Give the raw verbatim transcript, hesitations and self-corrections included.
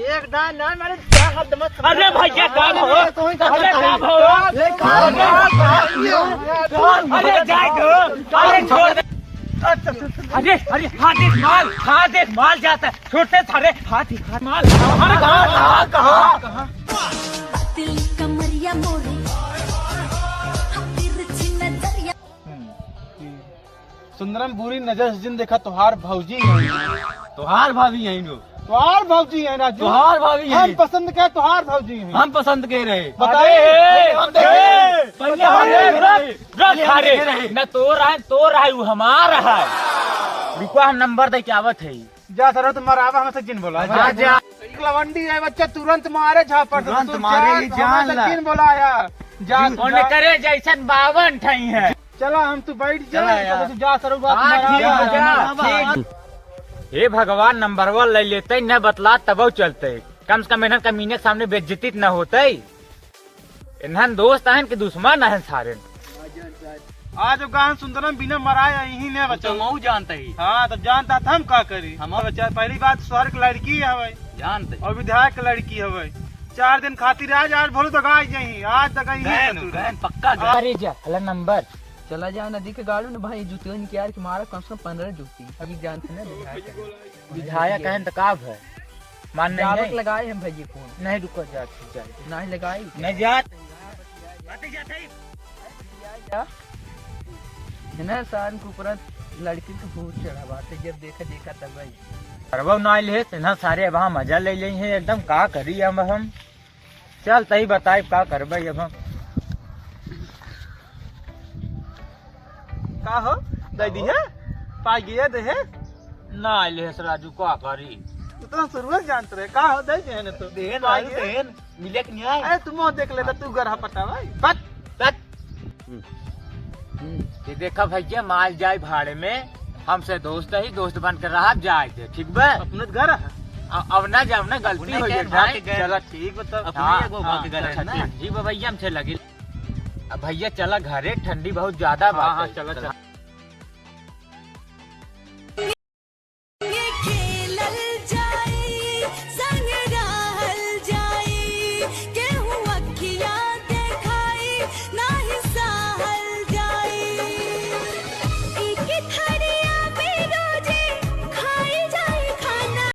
एक दान ना, मारे क्या हद मत समझ। अरे भैया, का भाव? अरे, तो ही अरे, का भाव? ले, खा, अरे, खा, खा, खा। अरे, जाए दो। अरे, छोड़ दे। अरे, अरे, हाँ देख माल, हाँ देख माल जाता है। छोटे सारे हाथी, हाथ माल। अरे, कहाँ, कहाँ, कहाँ? पतली कमरिया मोरी, हम तिरछी नजरिया। सुंदरम, बुरी नजर से जिन देखा, तोहार भौजी यहीं। तोहार भाभी यहीं हो। तोहार भौजी है राजू। तोहार भाभी हम यहीं। पसंद के तोहार भौजी हैं। हम पसंद के रहे। बताइए। अरे, हम देखे। ए, पहले हम देखे रहे। रख, रख, पहले हम अरे, देखे रहे। न तोर है, तोर है, वो हमार है। रुको, हम नंबर दे के आवत है। जा सरो, तो मरावा हमसे जिन बोला। जा, जा। एक लवंडी है बच्चा, तुरंत मारे झापड़ से। तुरंत तू मारे, जा, ही जान हमसे ला। जिन बोला यार। जा, कौन जा। करे जैसन बावन ठई है। चला, हम तू बैठ जा, चला यार। तू जा सरो, बात हाँ, मरावा ठीक है, है। जा, ठीक। हे भगवान, नंबरवा ले लेते, न बतला तबो चलते। कम से कम इन्हन कमीने के सामने बेइज्जती न होते। इन्हन दोस्त अहन कि दुश्मन अहन सारे। आज वो गान सुंदरम बिना मराए यहीं ने हम तो बचा। मऊ जानते ही। हाँ, तब जानता था हम का करी। हम बच्चा, पहली बात शहर की लड़की है भाई। जानते। और विधायक की लड़की है भाई। चार दिन खातिर आज, आज भोलू दगा यहीं, आज दगा यहीं गहन, तू। गहन पक्का गहन। अरे जा, हला नंबर। चला जाओ नदी के गाड़ू न भाई, जूतियों निकाल के मारा कम से कम पन्द्रह जूती। अभी जानते ना विधायक है। विधायक कहन त का भय? मान नहीं जावक है। लगाए हम भैया फोन। नहीं, रुको, जा, जा। नहीं लगाई। नहीं जात। है ना, शान के ऊपर लड़की के भूत चढ़ा बाटे, जब देखा, देखा तब भाई। करबो ना ले, तेना सारे अब हम मजा ले ले हैं एकदम, का करी अब हम? चल, तही बताइब का करबे अब हम। का हो, दे दी है? पा गया दे है? ना आइले है राजू, का करी? तू तो शुरुए से जानत रहे। का हो, दे दे है ना तो? देन, पा राजू, गया? देन। मिले कि नहीं आए? अरे, तू मुंह देख लेता, तू गरहा पटा भाई। But, but. हम्म। ये देखा भैया, माल जाए भाड़े में, हमसे दोस्त ही दोस्त बन के रहा, जाए दे, ठीक बा? अपने घर है। अब, अब ना जाओ ना, गलती अपने हो गए जाए भाई। भाग के गए। चला, ठीक बा तब। अपने हाँ, एगो भाग हाँ, के गए चला, ना। ठीक, ठीक बा भैया, हमसे लगे। अब भैया चला घरे, ठंडी बहुत ज्यादा हाँ, बात हाँ, है। चला, चला।